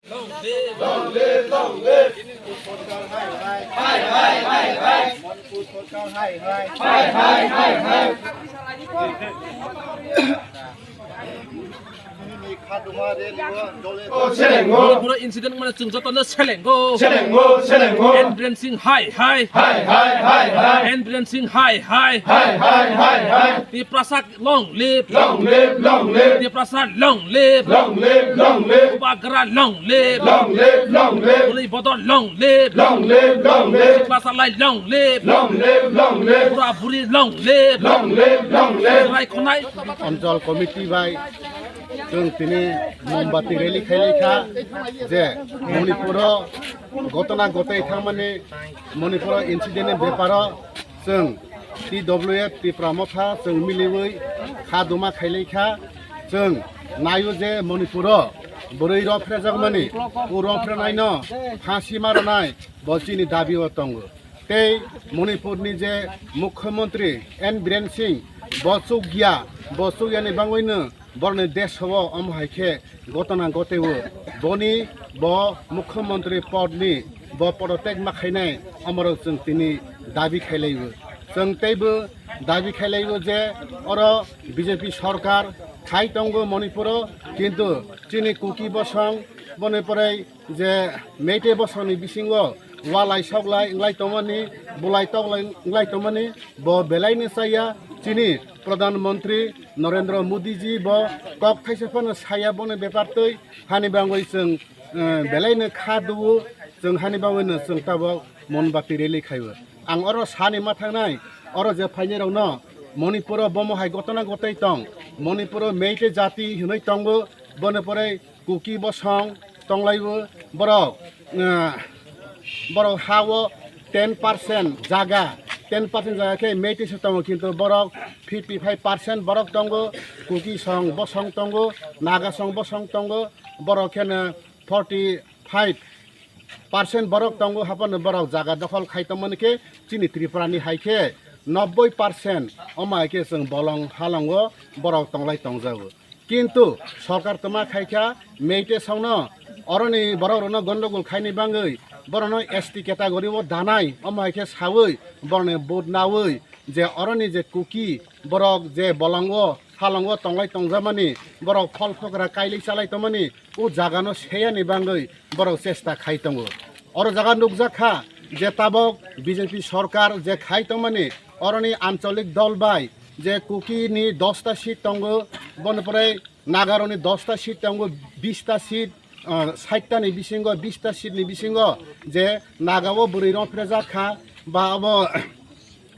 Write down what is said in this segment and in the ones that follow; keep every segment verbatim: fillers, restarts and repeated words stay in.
Long live, long live. Manipur Sarkar hai hai. Hai hai hai hai. Manipur Sarkar hai hai. Hai hai hai hai. Nini khaduma rally o dole. O selengo. Pura incident mane chwng jotono selengo. Selengo, selengo. N Biren Singh hai hai. Hai hai hai hai. N Biren Singh hai hai. Hai hai hai hai. Tiprasa long live. Long live, long live. Tiprasa long live. Long live, long live. Bubagra long live. Long live, long live. Bwrwi bodol long live. Long live, long live. Sikla salai long live. Long live, long live. Bura buri long live. Long live, long live. Chwrai khonai. Anchal committee bai chwng tini mombati rally khailai kha je Manipuro gotona gotai thangmani, Manipuro incident ni beparo chwng T W F Tipra Motha chwng miliwi kha duma khailai kha. Chwng naio je Manipuro bwrwi rok phrejakmani, o rok phrenaino phasi maranai bo chini dabi o tongo. Tei Manipurni je Mukhyamantri N Biren Singh bo chukya, bo chukyani bangwino borni desh o omo hai khe gotona goteo boni bo Mukhyamantri podni bo podotek ma khainai omorok chwng tini dabi khailaibo. Chwng teibo dabi khailaibo je oro B J P sorkar khai tongo Manipuro, kintu chini Kuki bosong boni pore je Meitei bosongni bisingo walai soklai wnglaitongmani, bulai toklai wnglaitongmani, bo belaino chaya. Chini Pradhan Mantri Narendra Modi ji bo kok thaisa phano saya boni bepar twi, hani bangwi chwng, eh, belaino kha duo, chwng hani bangwino chwng tabok mombati rally khaibo. Ang oro sani ma thangnai, oro je phainairokno Manipuro bomo hai gotona gotoi tong, Manipuro Meitei jati hinwi tongo, boni pore Kuki bosong tonglaibo borok, eh, borok ha o ten percent jaga, ten percent jaga khe Meitei se tongo, kintu borok fifty five percent borok tongo, Kuki song bosong tongo, Naga song bosong tongo, borok kheno forty five percent borok tongo, haphano borok jaga dokhol khai tongmani khe chini Tripura ni hai khe nobboi percent omo hai khe chwng bolong halongo borok tonglai tongjago. Kintu sorkar tongma khaikha Meitei songno oroni borok rokno gondogol khaini bangwi borokno S T category o danai, omo hai khe sawi borokni vote nawi je oroni je Kuki borok je bolongo halongo tonglai tongjamani, borok phol phokra kailai chalai tongmani, o jagano seyani bangwi borok chesta khai tongo. Oro jaga nukjak kha je tabok B J P sorkar je khai tongmani, oroni ancholik dol bai je Kuki ni dosta seat tongo, boni pore Nagarokni dosta seat tongo, bista seat, ah, saitta ni bisingo, bista seat ni bisingo je Naga o bwrwi rong phrejak kha, ba abo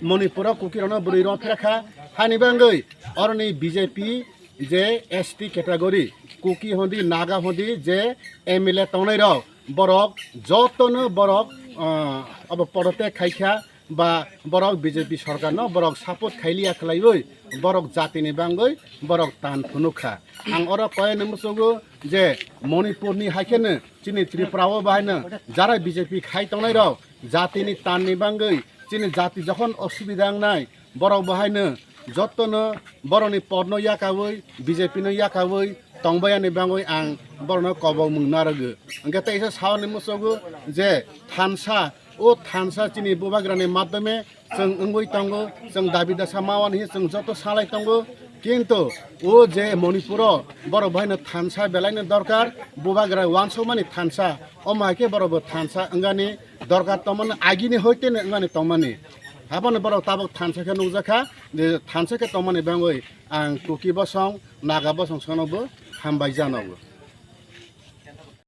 Manipuro Kuki rokno bwrwi rong phera kha, hani bangwi oroni B J P je S T category, Kuki hondi, Naga hondi je M L A tongnai rok, borok jotono borok, ah, abo podotek khai kha, ba borok B J P sorkarno borok support khailiya khlaiwi borok jatini bangwi borok tan phunuk kha. Ang oro koyeno muchugo je Manipurni hai kheno chini Tripura o bahaino jara B J P khai tongnai rok jatini tanni bangwi chini jati jokhon osubida wngnai borok bahaino jotono borokni podno yakawi B J P no yakawi tongbayani bangwi ang borokno kobokmung narwgo. Hwnkhe teisa saoni muchugo je thansa, o thansa chini bubagrani madhyome chwng wngwi tongo, chwng dabi dasa mawani hinwi chwng joto salai tongo. Kintu o je Manipuro borok bahaino thansa belaino dorkar, bubagra wansukmani thansa, omo hai khe borokbo thansa wngani dorkar tongmani, agini hoiteno wngani tongmani. Haphano borok tabok thansa khe nukjakha, je thansa khe tongmani bangwi ang Kuki bosong, Naga bosong sonobo hambai janogo.